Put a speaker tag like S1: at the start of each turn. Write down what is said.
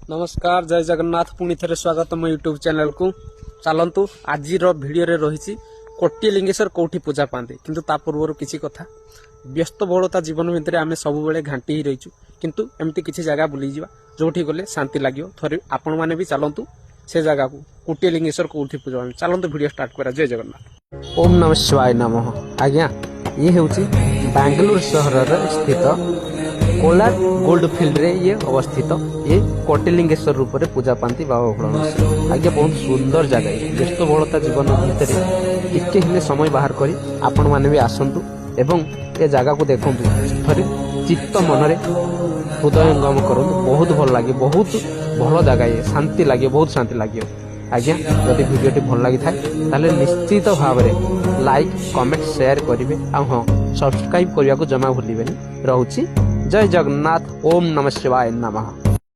S1: ନମସ୍କାର, ଜୟ ଜଗନ୍ନାଥ। ପୁଣି ଥରେ ସ୍ୱାଗତ ମୋ ୟୁଟ୍ୟୁବ ଚ୍ୟାନେଲକୁ। ଚାଲନ୍ତୁ, ଆଜିର ଭିଡ଼ିଓରେ ରହିଛି କୋଟି ଲିଙ୍ଗେଶ୍ୱର କୋଉଠି ପୂଜା ପାଆନ୍ତି। କିନ୍ତୁ ତା ପୂର୍ବରୁ କିଛି କଥା। ବ୍ୟସ୍ତବହୁଳତା ଜୀବନ ଭିତରେ ଆମେ ସବୁବେଳେ ଘାଣ୍ଟି ହେଇ ରହିଛୁ, କିନ୍ତୁ ଏମିତି କିଛି ଜାଗା ବୁଲିଯିବା ଯୋଉଠି ଗଲେ ଶାନ୍ତି ଲାଗିବ। ଥରେ ଆପଣମାନେ ବି ଚାଲନ୍ତୁ ସେ ଜାଗାକୁ, କୋଟି ଲିଙ୍ଗେଶ୍ୱର କୋଉଠି ପୂଜା ପାଆନ୍ତି। ଚାଲନ୍ତୁ, ଭିଡ଼ିଓ ଷ୍ଟାର୍ଟ କରିବା। ଜୟ ଜଗନ୍ନାଥ। ଓମ୍ ନମ ଶିବାୟ ନମଃ। ଆଜ୍ଞା, ଇଏ ହେଉଛି ବାଙ୍ଗାଲୋର ସହରରେ ସ୍ଥିତ କୋଲାର ଗୋଲ୍ଡ ଫିଲ୍ଡରେ ଇଏ ଅବସ୍ଥିତ। ଇଏ କୋଟିଲିଙ୍ଗେଶ୍ୱର ରୂପରେ ପୂଜା ପାଆନ୍ତି ବାବା ଭୋଳାନାଥ। ଆଜ୍ଞା, ବହୁତ ସୁନ୍ଦର ଜାଗା ଇଏ। ବ୍ୟସ୍ତବହୁଳତା ଜୀବନ ଭିତରେ ଟିକେ ହେଲେ ସମୟ ବାହାର କରି ଆପଣମାନେ ବି ଆସନ୍ତୁ ଏବଂ ଏ ଜାଗାକୁ ଦେଖନ୍ତୁ। ଥରେ ଚିତ୍ତ ମନରେ ହୃଦୟଙ୍ଗମ କରନ୍ତୁ, ବହୁତ ଭଲ ଲାଗିବ। ବହୁତ ଭଲ ଜାଗା ଇଏ, ଶାନ୍ତି ଲାଗିବ, ବହୁତ ଶାନ୍ତି ଲାଗିବ। ଆଜ୍ଞା, ଯଦି ଭିଡ଼ିଓଟି ଭଲ ଲାଗିଥାଏ, ତାହେଲେ ନିଶ୍ଚିତ ଭାବରେ ଲାଇକ୍, କମେଣ୍ଟ, ସେୟାର କରିବେ। ଆଉ ହଁ, ସବସ୍କ୍ରାଇବ୍ କରିବାକୁ ଜମା ଭୁଲିବେନି। ରହୁଛି, ଜୟ ଜଗନ୍ନାଥ। ଓମ୍ ନମ ଶିବାୟ ନମଃ।